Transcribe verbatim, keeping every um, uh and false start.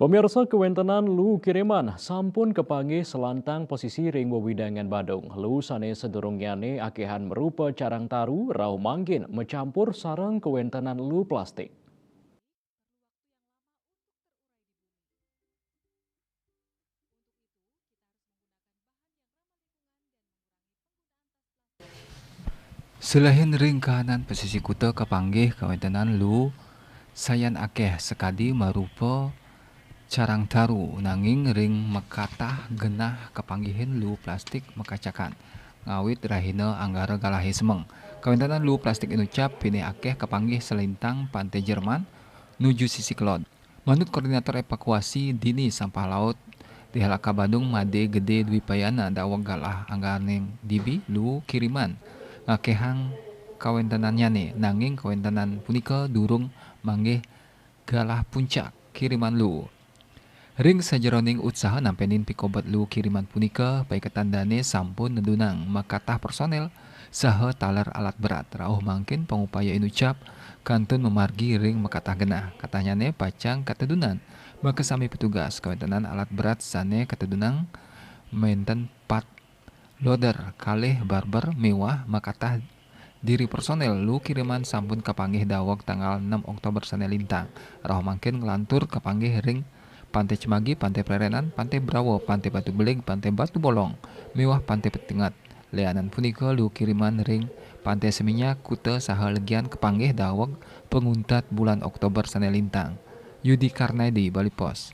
Pemirsa, kawéntenan lu kiriman sampun kapanggih salantang pasisi ring wewidangan Badung. Lu sané sadurungnyane akéhan marupa carang taru, rauh mangkin macampur sareng kawéntenan lu plastik. Selahin ring kahanan pasisi kuta kapanggih kawéntenan lu sayan akéh sakadi marupa carang taru, nanging ring makatah genah kapanggihin lu plastik makacakan, ngawit rahina Anggara galahé semeng. Kawéntenan lu plastik inucap pinih akéh kapanggih salintang Pantai Jerman nuju sisi kelod. Manut Koordinator Evakuasi Dini Sampah Laut D H L K Badung, Made Gede Dwipayana, daweg galah angganing dibi lu kiriman ngakéhang kawéntenannyané, nanging kawéntenan punika durung manggih galah puncak kiriman lu. Ring sajeroning utsaha nampénin pikobet lu kiriman punika, paiketan dané sampun nedunang makatah personél saha taler alat berat. Rauh mangkin pangupaya inucap kantun mamargi ring makatah genah. Katahnyané pacang katedunan makasami petugas. Kawéntenan alat berat sané katedunang nénten pat loader, kalih barber miwah makatah diri personél lu kiriman sampun kapanggih daweg tanggal enam Oktober sané lintang. Rauh mangkin nglantur kapanggih ring Pantai Cemagi, Pantai Plerenan, Pantai Brawa, Pantai Batu Beling, Pantai Batu Bolong, miwah Pantai Petinget. Lianan punika lu kiriman ring Pantai Seminyak, Kuta saha Legian kapanggih daweg panguntat bulan Oktober sané lintang. Yudi Karnaidi, Bali Post.